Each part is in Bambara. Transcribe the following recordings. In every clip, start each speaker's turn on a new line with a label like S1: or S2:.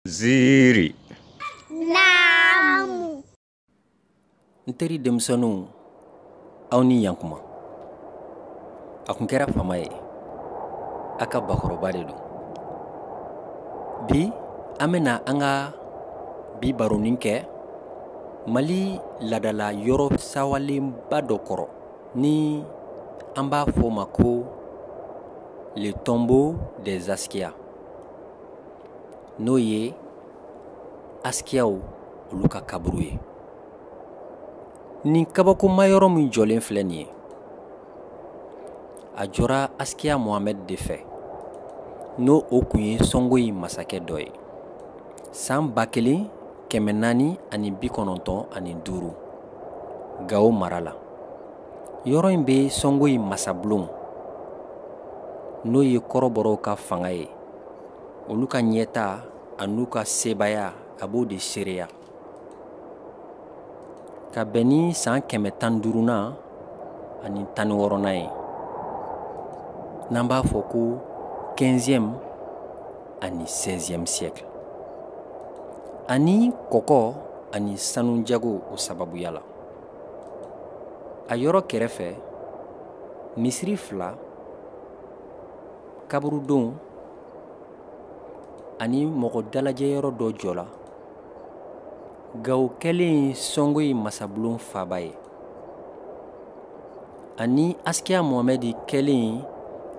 S1: Ziiri.
S2: Naamu.
S3: N teri denmisɛnninw, aw ni yankuma. A kun kɛra fama ye, a ka bakɔrɔba de don. Bi an bɛna an ka bi baronin kɛ Mali ladala yɔrɔ sawalenba dɔ kɔrɔ, ni an b'a fɔ o ma ko le tombeau des Askia, n'o ye Askiyaw olu ka kaburu ye. Nin kabakoma yɔrɔ min jɔlen filɛ nin ye, a jɔra Askiya Mohamɛd de fɛ, n'o o kun ye Sɔngoyi masakɛ dɔ ye san 1495 Gawo mara la. Yɔrɔ in bɛ Sɔngoyi masabulon, n'o ye kɔrɔbɔrɔw ka fanga ye, olu ka ɲɛta an'u ka sebaaya, a b'o de seereya. Ka bɛn ni san 115nan ani 16nan ye, n'an b'a fɔ ko 15e ani 16e siècle, ani kɔkɔ ani sanu jago o sababuya la. A yɔrɔ kɛrɛfɛ, misiri 2, kaburudon ani mɔgɔ dalajɛyɔrɔ dɔ jɔla. Gawo kɛlen Sɔngoyi masabulon faaba ye, ani Askiya Mohamɛdi kɛlen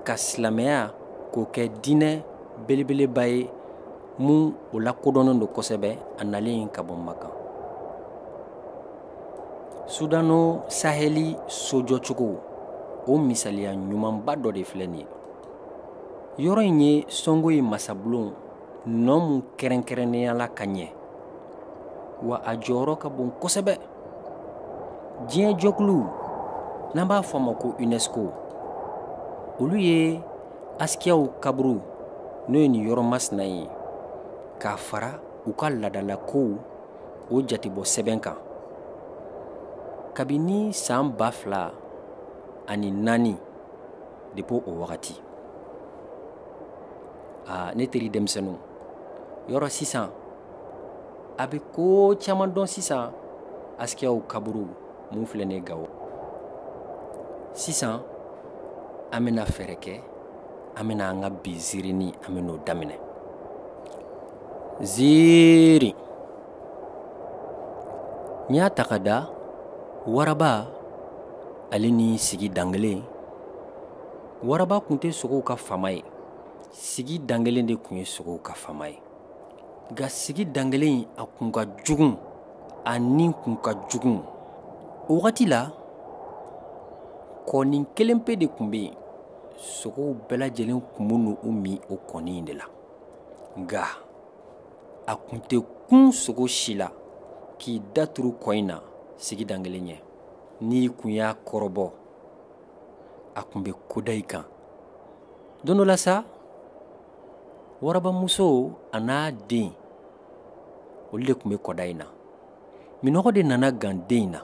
S3: ka silamɛya k'o kɛ diinɛ belebeleba ye, mun o lakodɔnnen don kosɛbɛ a nalen ka bɔ Makan. Sudano Saheli sojɔcogo o misaliya ɲumanba dɔ de filɛ nin ye. Yɔrɔ in ye Sɔngoyi masabulon nɔ mun kɛrɛnkɛrɛnnenya la ka ɲɛ, wa a jɔyɔrɔ ka bon kosɛbɛ. Diɲɛ jɔkulu, n'an b'a fɔ a ma ko UNESCO, olu ye Askiyaw kaburu, n'o ye nin yɔrɔ masina ye, k'a fara u ka laadalakow o jatebɔ sɛbɛn kan kabini san 2004. Depuis o wagati, aa, ne teri denmisɛnninw, yɔrɔ sisan a bɛ ko caman dɔn sisan Askiyaw kaburu mun filɛ nin ye Gawo. Sisan an bɛna fɛɛrɛ kɛ, an bɛna an ka bi ziirini, an bɛn'o daminɛ. Ziiri n y'a ta ka da waraba ale ni sigi dankelen. Waraba kun tɛ sogow ka fama ye, sigi dankelen de kun ye sogow ka fama ye. Nka sigi dankelen a kun ka jugun, a ni kun ka jugun. O wagati la, kɔnin kelen pe de kun bɛ yen, sogow bɛɛ lajɛlen kun b'u n'u min o kɔnin in de la. Nka a kun tɛ kun sogo si la k'i da turu kɔ in na sigi dankelen ɲɛ. N'i kun y'a kɔrɔbɔ, a kun bɛ ko da i kan. Don dɔ la sa, warabamuso a n'a den, olu de kun bɛ kɔda in na. Minɔgɔ de nana gan den in na,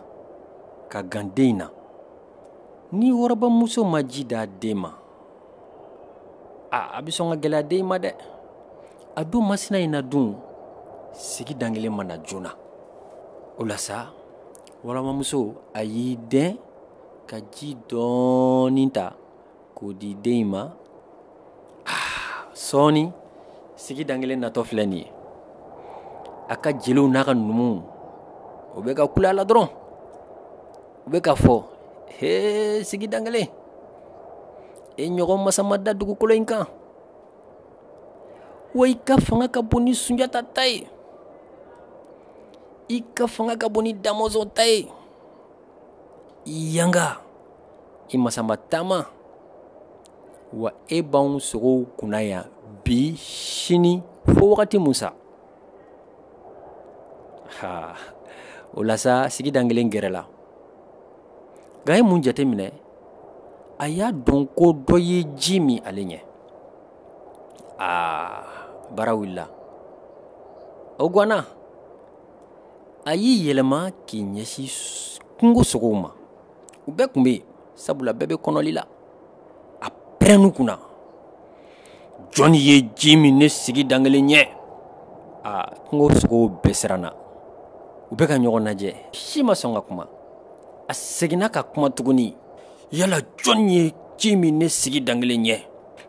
S3: ka gan den in na. Ni warabamuso ma ji d'a den ma, a bɛ sɔn ka gɛlɛya den in ma dɛ. A don masina in na dun, sigi dankelen ma na joona. O la sa, warabamuso a y'i dɛn ka ji dɔɔnin ta k'o di den in ma. Sɔɔni sigi dankelen natɔ filɛ nin ye, a ka jeliw n'a ka numuw, o bɛ ka kule a la dɔrɔn, u bɛ ka fɔ: he, sigi dankelen, e ɲɔgɔn masa ma da dugukolo in kan, wa i ka fanga ka bon ni Sunjata ta ye, i ka fanga ka bon ni Damɔzɔn ta ye, i yanga, i masama taama, wa e b'anw sogow kunna yan bi, sini, fo wagati mun sa. Ha, o la sa, sigi dankelen gɛrɛla. Nka a ye mun jateminɛ? A y'a dɔn ko dɔ ye ji min ale ɲɛ. Aa, baara wulila, o gwanna. A y'i yɛlɛma k'i ɲɛsin kungo sogow ma. U bɛɛ kun bɛ yen, sabula bɛɛ bɛ kɔnɔli la. A pɛrɛnn'u kunna: jɔnni ye ji min ne sigi dankelen ɲɛ? Aa, kungo sogow bɛɛ siranna, u bɛ ka ɲɔgɔn lajɛ, si ma sɔn ka kuma. A seginna ka kuma tuguni: yala jɔn ye ji min ne Sigi Dankelen ɲɛ?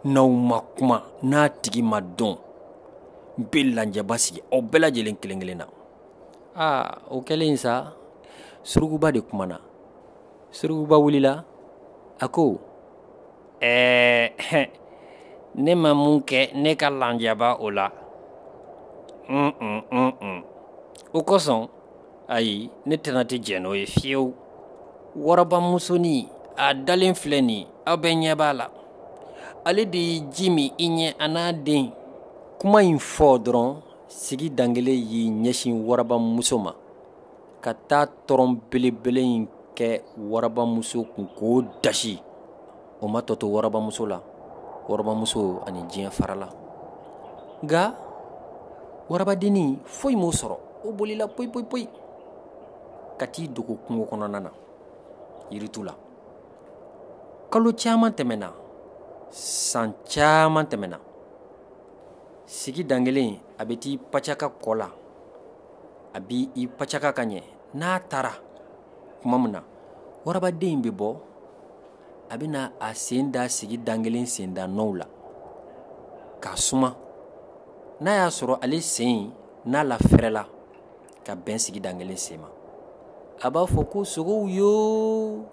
S3: N'aw ma kuma, n'a tigi ma dɔn, n bɛ lanjaba sigi aw bɛɛ lajɛlen kelen kelen na. Aa, o kɛlen sa, surukuba de kumana. Surukuba wulila, a ko: ɛɛ, ne ma mun kɛ ne ka lanjaba o la? O kosɔn, ayi, ne tɛna tɛ jɛn n'o ye fiyewu. Warabamusonin a dalen filɛ nin, aw bɛɛ ɲɛ b'a la, ale de ye ji min i ɲɛ, a n'a den. Kuma in fɔ dɔrɔn, Sigi Dankelen y'i ɲɛsin warabamuso ma ka taa tɔrɔn belebele in kɛ warabamuso kun k'o dasi. O ma tɔ to warabamuso la, warabamuso ani diɲɛ farala. Nka warabadennin foyi m'o sɔrɔ, o bolila poyi poyi poyi ka t'i dogo kungo kɔnɔna na, yiritu la. Kalo caman tɛmɛna, san caman tɛmɛna. Sigi Dankelen, a bɛ t'i pacaka kɔ la, a b'i pacaka ka ɲɛ. N'a taara tuma min na, warabaden in bɛ bɔ, a bɛna a sen da Sigi Dankelen senda nɔw la k'a suma. N'a y'a sɔrɔ ale sen n'a lafɛrɛla ka bɛn Sigi Dankelen sen ma, a b'a fɔ ko: sogow yo,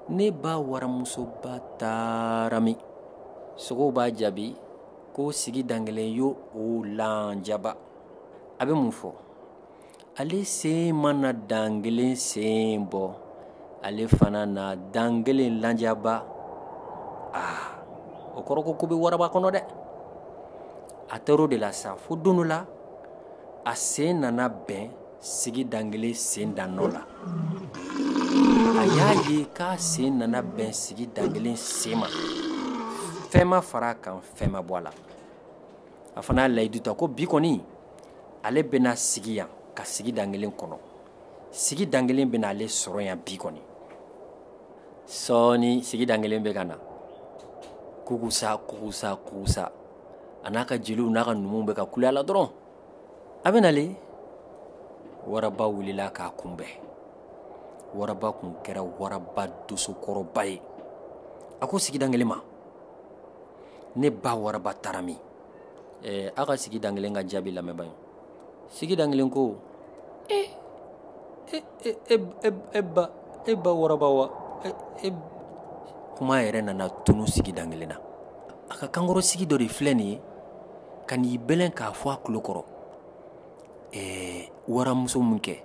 S3: ne ba waramusoba taara min? Sogow b'a jaabi ko Sigi Dankelen yo o lanjaba. A bɛ mun fɔ? Ale sen mana Dankelen sen bɔ, ale fana na Dankelen lanjaba. Aa, o kɔrɔ ko ko bɛ waraba kɔnɔ dɛ. A taar'o de la sa, fo don dɔ la, a sen nana bɛn Sigi Dankelen sen da nɔ la. A y'a ye k'a sen nana bɛn Sigi Dankelen sen ma, fɛn ma fara a kan, fɛn ma bɔ a la. A fana y'a layidu ta ko bi kɔni, ale bɛna sigi yan ka Sigi Dankelen kɔnɔ. Sigi Dankelen bɛna ale sɔrɔ yan bi kɔni. Sɔɔni, Sigi Dankelen bɛ ka na kukusa kukusa kukusa, a n'a ka jeliw n'a ka numuw bɛ ka kule a la dɔrɔn. A bɛ nalen, waraba wulila k'a kunbɛn. Waraba kun kɛra waraba dosokɔrɔba ye. A ko Sigi Dankelen ma: ne ba waraba taara min? Aw ka Sigi Dankelen ka jaabi lamɛnba ye. Sigi Dankelen ko: e e e e e ba, e ba waraba wa? E kuma yɛrɛ nana tunu Sigi Dankelen na. A ka kankɔrɔ sigi dɔ de filɛ nin ye ka n'i bɛlɛn k'a fɔ a tulo kɔrɔ. Waramuso mun kɛ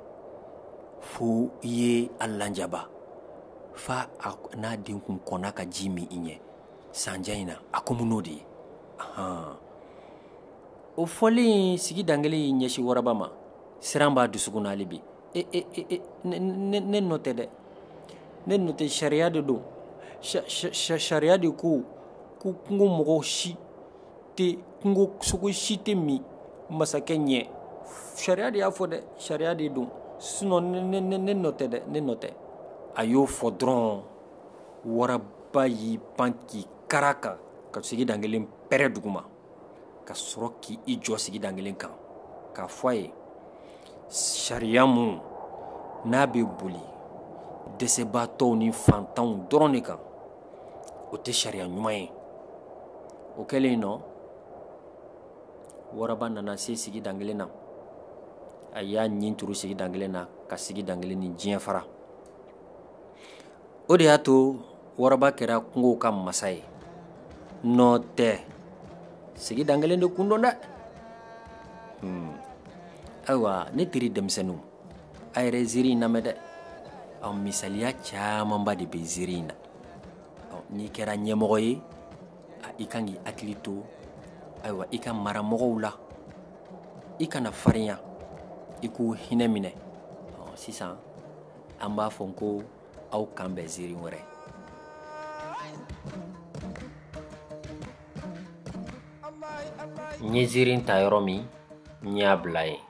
S3: fo i ye a lanjaba fa a n'a den kun kɔnna ka ji min i ɲɛ sanja in na, a komi n'o de ye. O fɔlen, Sigi Dankelen y'i ɲɛsin waraba ma, siran b'a dusukun na hali bi. E e e ne nɔ tɛ dɛ, ne nɔ tɛ, sariya de don. Sariya de ko ko kungo mɔgɔ si tɛ, kungo sogo si tɛ min masakɛ ɲɛ. Sariya de y'a fɔ dɛ, sariya de don, sinon ne ne nɔ tɛ dɛ, ne nɔ tɛ. A y'o fɔ dɔrɔn, waraba y'i pan k'i kara kan ka Sigi Dankelen pɛrɛ duguma, ka sɔrɔ k'i jɔ Sigi Dankelen kan k'a fɔ a ye: sariya mun n'a bɛ boli dɛsɛbaatɔw ni fantanw dɔrɔn de kan, o tɛ sariya ɲuman ye. O kɛlen nɔ, waraba nana se Sigi Dankelen na, a y'a ɲin turu Sigi Dankelen na ka Sigi Dankelen ni diɲɛ fara. O de y'a to waraba kɛra kungow ka masa ye. Nɔ tɛ, Sigi Dankelen de kun don dɛ. Ayiwa, ne teri denmisɛnninw, a yɛrɛ ziiri in lamɛn dɛ. Ɔ, misaliya camanba de bɛ ziiri in na. N'i kɛra ɲɛmɔgɔ ye, i kan k'i hakili to, ayiwa, i ka maramɔgɔw la, i kana farinya, i k'u hinɛ minɛ. Sisan an b'a fɔ ko aw kan bɛn ziiri wɛrɛ. N ye ziiri ta yɔrɔ min, n y'a bila yen.